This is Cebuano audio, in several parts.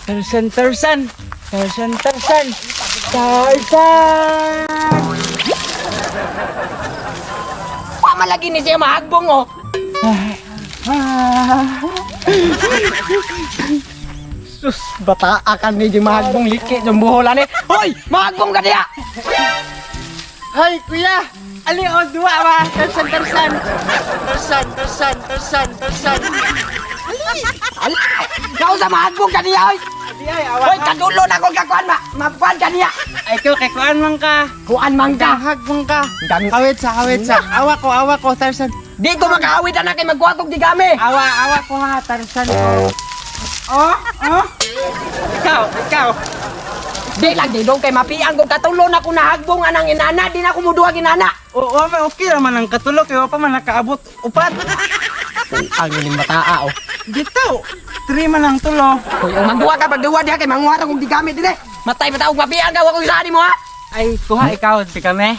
Tarzan, Tarzan. Tarzan, Tarzan. Tarzan! Wa man lagi ni siya mahagbong oh. Sus, bata akan ni yung mahagbong liki yung buholan ni. Hoy, mahagbong ka diya. Hay, kuya! Ali, oh, duwa ba? Tarzan, Tarzan. Tarzan, Tarzan, Tarzan, Tarzan. Ala, kau sa mahagbong ka diya hoy. Di ay, awa Hoy, ka. kadulo na akong kakuan ma. Makuan ka niya. Ay, ikaw, kay kuan man ka. Kuan man ka. Dahag man ka. Dang- Awit sa, awit sa. Awa ko, Tarzan. Di ko makaawit anak kay magkuha kog digami. Awa, awa ko ha, Tarzan ko. Oh, oh. Ikaw, ikaw. Di lang di dong kay mapiang kog katulo na ko nahagbong anang inana, di na ko muduwag inana. Oo, oh, okay naman ang katulo kay wa pa man nakaabot upat. Ang ining bataa oh. Dito, three man ang tulo. Hoy, ang magduwa ka pagduwa diha kay manguha ra kog digami dire. Matay pa ta og mapiang ka wa ko isa nimo ha. Ay, kuha ikaw, di kami.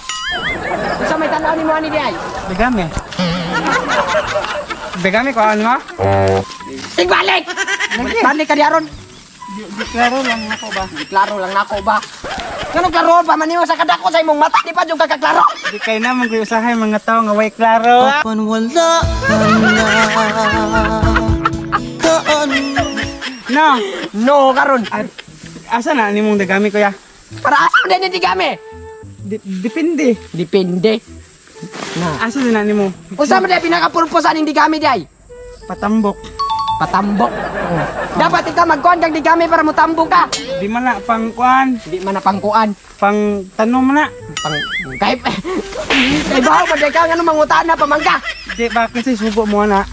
Unsa may tan-aw nimo ani di ay? Bigami. Bigami ko ano mo? Tigbalik. Balik ka di aron. Di, klaro lang ako ba? Di klaro lang nako ba. Ngano klaro pa man nimo sa kadako sa imong mata di pa jud ka kaklaro. Di kay na man kuy usahay mga tao nga way klaro. Apan wala ka na Kaano No. No karon. At, asa na nimong dagami kuya? Para asa man din digami? Depende. Depende. Na. Asa din na nimo? Unsa man di pinaka-purpose aning digami di ay? Patambok. Patambok. Dapat ikaw magkuan kang digami para motambok ka. Di man na pang kuan, Di man na pangkuan. pang tanom na. Pang kay kay bawo pa di ka ngano mangutana pa man ka. Di ba kasi subo mo na.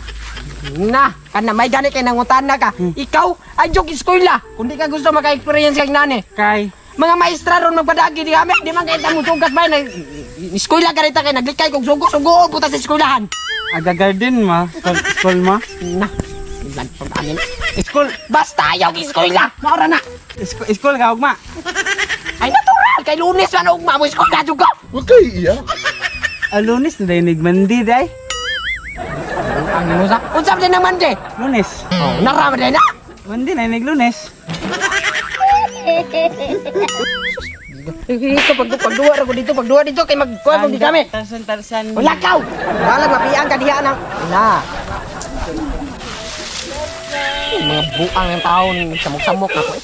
Na, kana may gani kay nangutana ka. Ikaw ay joke eskwela. Kung di ka gusto maka-experience kag nani. Kay Mga maestra ron magpadagi di kami, di man kay ta mutugas ba na eskwela ka rita kay naglikay kog sugo-sugo puta sa eskwelahan. aga garden ma, school, school ma. Na. Ilan pag anin. School, Basta ayaw gi eskwela. Maura na. school, school ka ugma. Ay natural kay Lunes man ugma mo eskwela jud ko. Huwag kayo iiyak. Alunis na daynig mandi day. Ang inusa. Unsa man din ang mande? Lunes. Oh, nara man din na. Mandi na inig lunes. Ito pag pagduwa ra ko dito, pagduwa dito kay magkuha kog di kami. Tarsan, tarsan. Wala kaw. Wala mapiang ka diha na. Na. Mga buang ng taon, samok-samok na ko eh.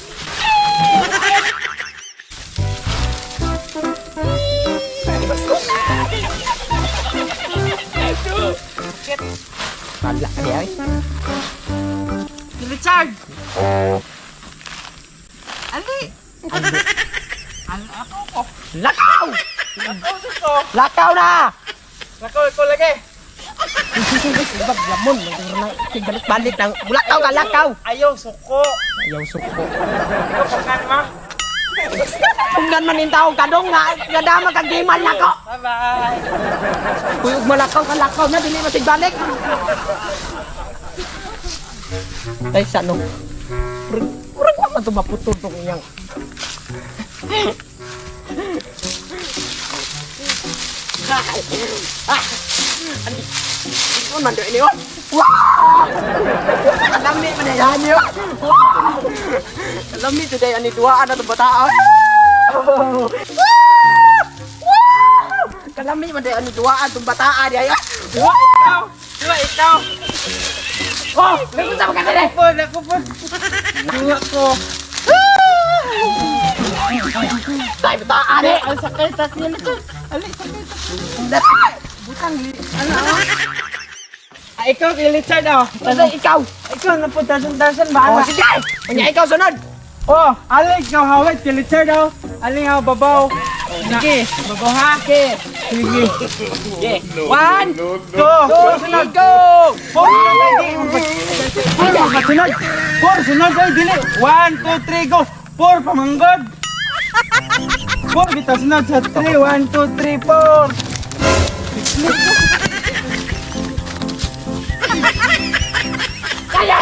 Wala ka diha eh. Richard! Ali! Ano ako ko? Lakaw! Ako ko. Lakaw na! Ako ko lagi. Lamon, balik-balik lang. Lakaw ka, lakaw! Ayaw suko. Ayaw suko. Ikaw pagkan ma. Tunggan man yung tao kadong nga, nga dama kag gimal nako. Bye bye. Uy, ug malakaw ka lakaw na dili masigbalik. Tay sa no. Murag murag wa man to maputol tong iyang. Ah! Ani man do ini oh. Wah! Lami man day ani oh. Wah! Lami today ani duaan na to bataa. Oh. Wah! Wah! Kalami man day ani duaan tong bataa di ay. Diba ikaw? Diba ikaw? Oh, nagpunta ka dire. Po, ako po. Duwa ko. Tay bataa ni. Ang sakay sa akin. Ali, sakay sa Butang li. Ano? Ah, Ah, ikaw kay Richard oh. Basta ikaw. Ikaw na po tarsan tarsan ba? Oh, sige. Unya ikaw sunod. Oh, ali ikaw hawit kay Richard oh. Ali haw babaw. Sige, babaw ha. Sige. Sige. Sige. One, No, no. Go. two, three, go. Four, four, sunod. Four, sunod ay dili. One, two, three, go. Four, pamanggod. Four, kita sunod sa three. One, two, three, four. Kaya.